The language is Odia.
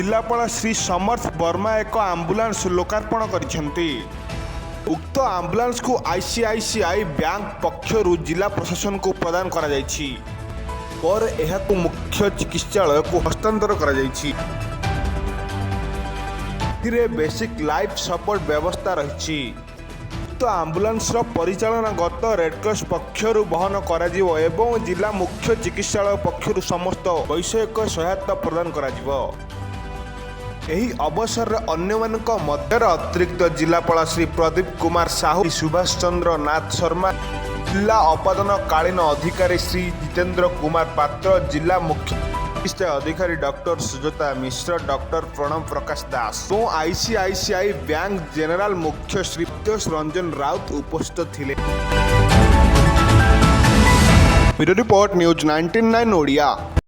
ଜିଲ୍ଲାପାଳ ଶ୍ରୀ ସମର୍ଥ ବର୍ମା ଏକ ଆମ୍ବୁଲାନ୍ସ ଲୋକାର୍ପଣ କରିଛନ୍ତି। ଉକ୍ତ ଆମ୍ବୁଲାନ୍ସକୁ ଆଇସିଆଇସିଆଇ ବ୍ୟାଙ୍କ ପକ୍ଷରୁ ଜିଲ୍ଲା ପ୍ରଶାସନକୁ ପ୍ରଦାନ କରାଯାଇଛି। ପରେ ଏହାକୁ ମୁଖ୍ୟ ଚିକିତ୍ସାଳୟକୁ ହସ୍ତାନ୍ତର କରାଯାଇଛି। ଏଥିରେ ବେସିକ୍ ଲାଇଫ୍ ସପୋର୍ଟ ବ୍ୟବସ୍ଥା ରହିଛି। ଉକ୍ତ ଆମ୍ବୁଲାନ୍ସର ପରିଚାଳନା ଗତ ରେଡକ୍ରସ୍ ପକ୍ଷରୁ ବହନ କରାଯିବ ଏବଂ ଜିଲ୍ଲା ମୁଖ୍ୟ ଚିକିତ୍ସାଳୟ ପକ୍ଷରୁ ସମସ୍ତ ବୈଷୟିକ ସହାୟତା ପ୍ରଦାନ କରାଯିବ। ଏହି ଅବସରରେ ଅନ୍ୟମାନଙ୍କ ମଧ୍ୟରେ ଅତିରିକ୍ତ ଜିଲ୍ଲାପାଳ ଶ୍ରୀ ପ୍ରଦୀପ କୁମାର ସାହୁ, ସୁଭାଷ ଚନ୍ଦ୍ର ନାଥ ଶର୍ମା, ଜିଲ୍ଲା ଆପଦାକାଳୀନ ଅଧିକାରୀ ଶ୍ରୀ ଜିତେନ୍ଦ୍ର କୁମାର ପାତ୍ର, ଜିଲ୍ଲା ମୁଖ୍ୟ ଚିକିତ୍ସା ଅଧିକାରୀ ଡକ୍ଟର ସୁଜାତା ମିଶ୍ର, ଡକ୍ଟର ପ୍ରଣବ ପ୍ରକାଶ ଦାସ ଏବଂ ଆଇସିଆଇସିଆଇ ବ୍ୟାଙ୍କ ଜେନେରାଲ ମୁଖ୍ୟ ଶ୍ରୀ ପ୍ରତ୍ୟୁଷ ରଞ୍ଜନ ରାଉତ ଉପସ୍ଥିତ ଥିଲେ। Bureau report, news 99 Odia.